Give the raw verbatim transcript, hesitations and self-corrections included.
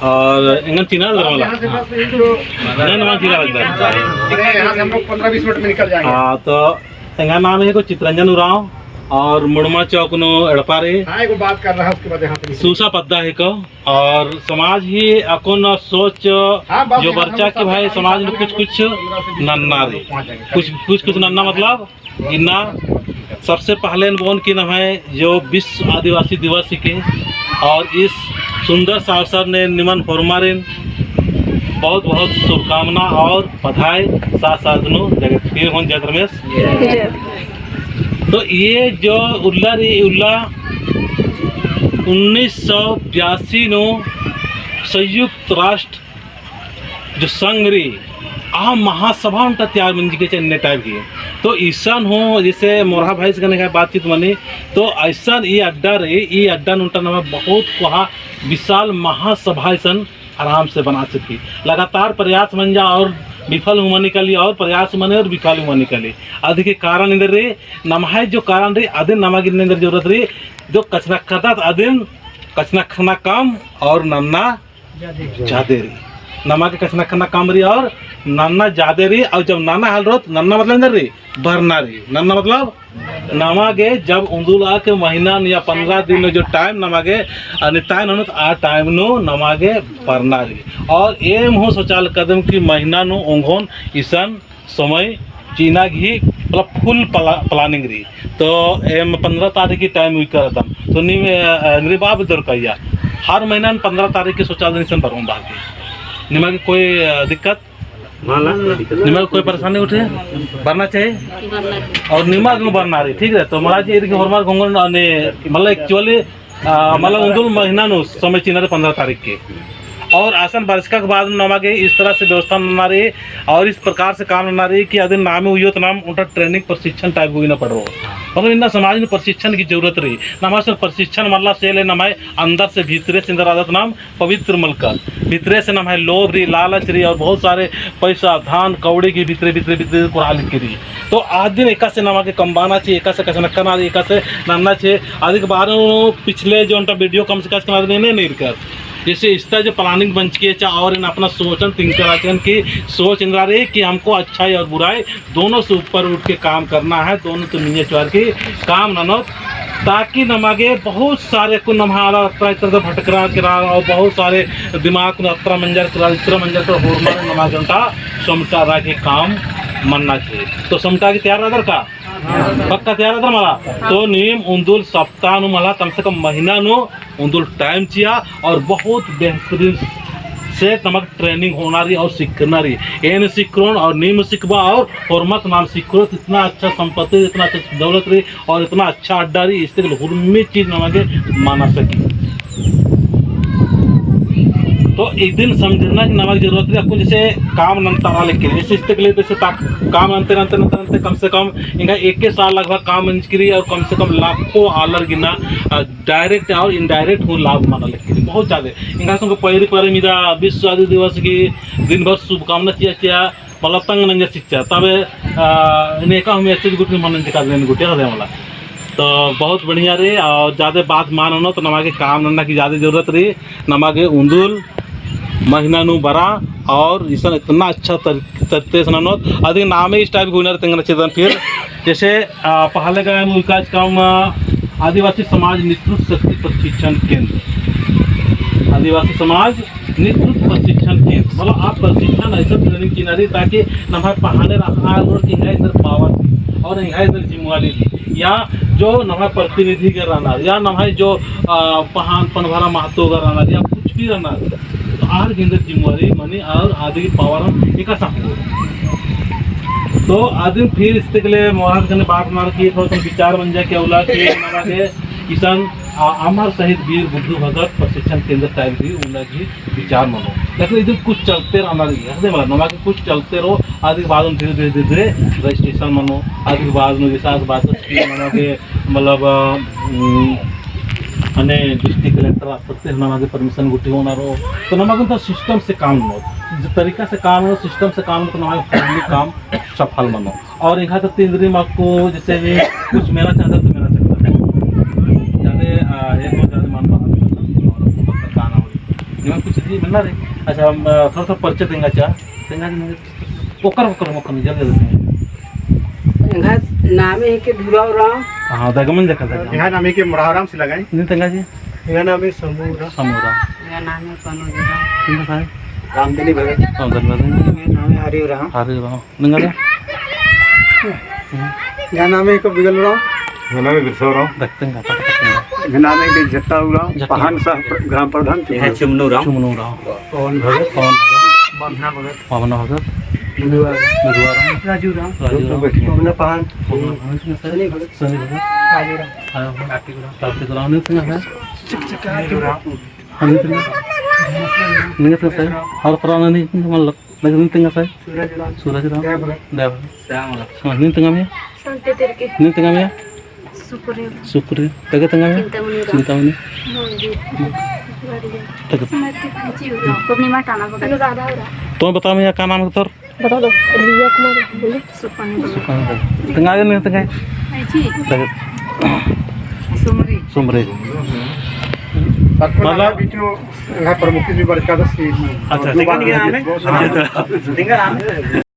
और एंगन चिन्हा लगदर मला। यहाँ से बस यही जो नहीं, नहीं, चिन्हा लगदर। अरे, यहाँ से हम लोग पन्द्रह बीस मिनट में निकल जाएंगे। हाँ, तो एंगा नाम है को चितरंजन उराँव और मुड़मा चौक नू एड़पा रई। हाँ, एगो बात कर रहा है, उसके बाद यहाँ से निकल। सूसा पद्दा है को। और समाज ही अक्कुन सोच हाँ, बस जो यहाँ बरचा हम कि भाई सब समाज नू कुछ, कुछ नन्ना रई। पहुँच जाएंगे। कुछ, कुछ, कुछ नन्ना मतलब इन्ना सबसे पहले बओन कि नम्है जो विश्व आदिवासी दिवस हिके और इस सुंदर सा अवसर ने निमन होरमारिन बहुत बहुत शुभकामना और बधाई। साथ साथ नू जय, फिर होन जय धर्मेस। जय। तो ये जो उल्ला रई, उल्ला उन्नीस सौ बयासी नू संयुक्त राष्ट्र जो संग रई, आ महासभा ओन्टा तैयार मंजकी चाहिए अन्ने type की। तो इसन हूँ जैसे मोरहा भाईस गने का बातचीत मनी, तो अइसन ई अड्डा रई, ई अड्डा नू ओन्टा नमा बहुत कोहा विशाल महासभा इसन आराम से बना सकी। लगातार प्रयास मंजा और विफल हूँ मनी काली और प्रयास मनी और विफल हूँ मनी काली। अदिके कारण एन्देर रई, नम्है जो कारण रई, अदिन नमा गे एन्देर जरूरत रई, जो कछनखरदत अदिन कछनखरना कम और नन्ना जादे रई। नमा गे कछनखरना कम रई और नन्ना जादे रई। और जब नन्ना हल रओत, नन्ना मतलब एन्देर रई, बरना रई। नन्ना मतलब नमा गे जब उन्दुल आके महीना नू या पन्द्रह दिन नू जो time नमा गे, अ, निताय ननोत आ time नू नमा गे बरना रई। और एम हूँ सोचालकदम कि महीना नू ओंगोन इसन समय चिअना गही मतलब full प्ला-, planning रई। तो एम पन्द्रह तारीख की time उइकर रअदम। तो नीम, अ, एन्देर बआ बेद्दर का या, हर महीना नू पन्द्रह तारीख की सोचालदन इसन बरओन बआ गे। निमा गे कोई, अ, दिक्कत? निमा गे कोई परेशानी उठे? बरना चाहिए? और निमा गे बरना रई, ठीक है? तो मला जे इरके होरमर गे ओंगोन ने, मतलब actually आ, मतलब उन्दुल महीना नू समय चिअना रई पन्द्रह तारीख के। और असन बरचका के बाद नमा गे इस तरह से व्यवस्था नन्ना रई और इस प्रकार से काम नन्ना रई कि अदिन नामे उइयोत नाम ओन्टा training प्रशिक्षण type गे उइना पड़रओ। मतलब इन्ना समाज नू प्रशिक्षण की जरूरत रई। नमा से प्रशिक्षण मल्ला से ले नम्है अंदर से भीतरे से एन्देर आदत नाम पवित्र मलकर। भीतरे से नम्है लोभ रई, लालच रई और बहुत सारे पैसा, धन, कौड़ी गही भीतरे, भीतरे, भीतरे कोरआ लगी रई। तो आदिन एकासे नमा गे कमबअना चाहिए, एकासे कछनखरना, एकासे नन्ना चाहिए। अदिक बारे नू पिछले जो ओन्टा video कम से कम नन्ना रई, एन्ने ईरकर। जैसे इस्ता जो planning मंजकी रहचा और एन अपना सोचन तिंकर रहचकन कि सोच एन्देर रई कि हमको अच्छाई और बुराई दोनों से ऊपर उठ के काम करना है, दोनों तो मिंजर चोअर की काम ननोत, ताकि नमा गे बहुत सारे को नम्है आलर अतरा इतरा भटकरआ केरा और बहुत सारे दिमाग नू अतरा मंजर केरा, इतरा मंजर केरा, होरमर नमा गे ओन्टा समटरआ के काम मन्ना चाहिए। तो समटआ गे तैयार रअदर का? पक्का तैयार रअदर मला? तो नीम उन्दुल सप्ताह नू मला, कम से कम महीना नू उन्दुल time चिआ और बहुत बेहतरीन से नमक training होना रई और सिखना रई। एन सिखरओन और नीम सिखबआ और होरमर नाम सिखरओत, इतना अच्छा संपत्ति, इतना अच्छा दौलत रई और इतना अच्छा अड्डा रई, इस्ते के लिए हुरमी चीज नमा गे मना सकी। तो इदिन समझना कि नमा गे जरूरत रई, अक्कुन जैसे काम नन्तरा लेकिन इस इस्ते के लिए जैसे ताक काम नन्ते, नन्ते, नन्ते, नन्ते कम से कम एंगा एक साल लगभग काम मंजकी रई और कम से कम लाखों आलर गे ना, अ, direct और indirect हूँ लाभ मना लगी, बहुत ज्यादा। एंगा संग पैरी पैरी इदा विश्व आदिवासी दिवस की दिन भर शुभकामना चिआ चिआ, मतलब तंग नंजर चिच्चा। तबे, आ, नेका हूँ message गुट्ठी मनन चिका देन गुट्ठी हदे मला। तो बहुत बढ़िया रई, और ज्यादा बात मल ननोत, तो नमा गे काम नन्ना की ज्यादा जरूरत रई, नमा गे उन्दुल महीना नू बरआ, और इसन इतना अच्छा तर-, तरते से ननोत, अदिन नामे इस type के winner तेंगना चेतन फिर, जैसे आ, पहले का एम उइका चिचकम, आ, आदिवासी समाज नेतृत्व शक्ति प्रशिक्षण केंद्र। आदिवासी समाज नेतृत्व प्रशिक्षण केंद्र। मतलब आप प्रशिक्षण ऐसा training चिअना रई ताकि नम्है पहाने रअनर कि एंग्है एन्देर power रई और एंग्है एन्देर जिम्मेवारी रई। या जो नम्है प्रतिनिधि गे रअनर या नम्है जो, आ, पहान पनभरा महतो गे रअनर या कुछ भी रअनर, तो आर गे एन्देर जिम्मेवारी मनी और आदि power एकासे अख़ोर। तो अदिन फिर इस्ते के लिए मोहन गने बात मल की थोड़ा सा विचार मंजा कि उल्ला कि नमा गे इसन, आ, अमर शहीद वीर बुद्धू भगत प्रशिक्षण केंद्र type भी उल्ला की विचार मनो। लेकिन इदिन कुछ चलते रअना रई, हदे मतलब नमा गे कुछ चलते रओ, अदिक बाद में धीरे धीरे धीरे धीरे registration मनो, अदिक बाद में विश्वास बात की नमा गे मतलब, अ, उम, अने district collector प्रत्येक नमा गे permission गुट्ठी होना रओ, तो नमा गे तो system से काम नो, जो तरीका से काम नो, system से काम नो, तो नमा गे काम सफल मनो। और एंग्है तो तीन दिन में आपको जैसे भी कुछ मेला चाहता तो मेला सकता है। ज्यादा, आ, एक और ज्यादा मान पाना नहीं होता, और आपको पक्का काम हो। कुछ भी बनना रे। अच्छा, हम, अ, थोड़ा सा परिचय तेंगा चा। तेंगा जी, ओकर, ओकर, ओकर, जल्दी, जल्दी। एंगा नामे हिके धुरा उराँव। हाँ, दगमन देखा, दगमन। एंगा नामे हिके मुराराम सिलागाई। नीन तेंगा जी? एंगा नामे समू उराँव। समू उराँव। एंगा नामे कनु उराँव। नीन साय? रामधनी भगत। रामधनी भगत। एंगा नामे हरि उराँव। हरि उराँव। निंगा रे? एंगा नामे हिके बिगल उराँव। एंगा नामे बिरसा उराँव। देखते हैं, देखते हैं। एंगा नामे हिके जट्टा उराँव, जट्टा। पहान साह प्र-, ग्राम प्रधान। एंगा चुमनू उराँव। चुमनू उराँव। पवन भगत। पवन भगत। पवना भगत। मधुआ उराँव। मधुआ उराँव। राजू उराँव। राजू उराँव। पवना पहान। पवना पहान। सनी भगत। सनी भगत। राजू उराँव। राजू उराँव। कार्तिक उराँव। कार्तिक उराँव। नीन तेंगा। हाँ, नीन तेंगा। नीन तेंगा साय। और पुराना नहीं, मतलब। लेकिन नीन तेंगा साय? सूरज उराँव। सूरज उराँव। दया भगत। दया भगत। श्याम उराँव। हाँ, नीन तेंगा मइय्याँ? शांति तिर्की। नीन तेंगा मइय्याँ? सुकुरी। सुकुरी। तगा तेंगा मइय्याँ? चिंतामणि उराँव। चिंतामणि। हाँ जी। हम्म। तगा। पूर्णिमा टाना भगत। अनुराधा उराँव। तो बता मइय्याँ का नाम है तोर? बता दो। रिया कुमारी। बोले। सुपानी भगत। सुपानी भगत। तेंगा नीन तेंगा? जी। तगा। सुमरी। सुमरी। मतलब बीच में प्रमुख जी बरका दस। अच्छा, तेंगा नाम है? हाँ। तेंगा नाम है?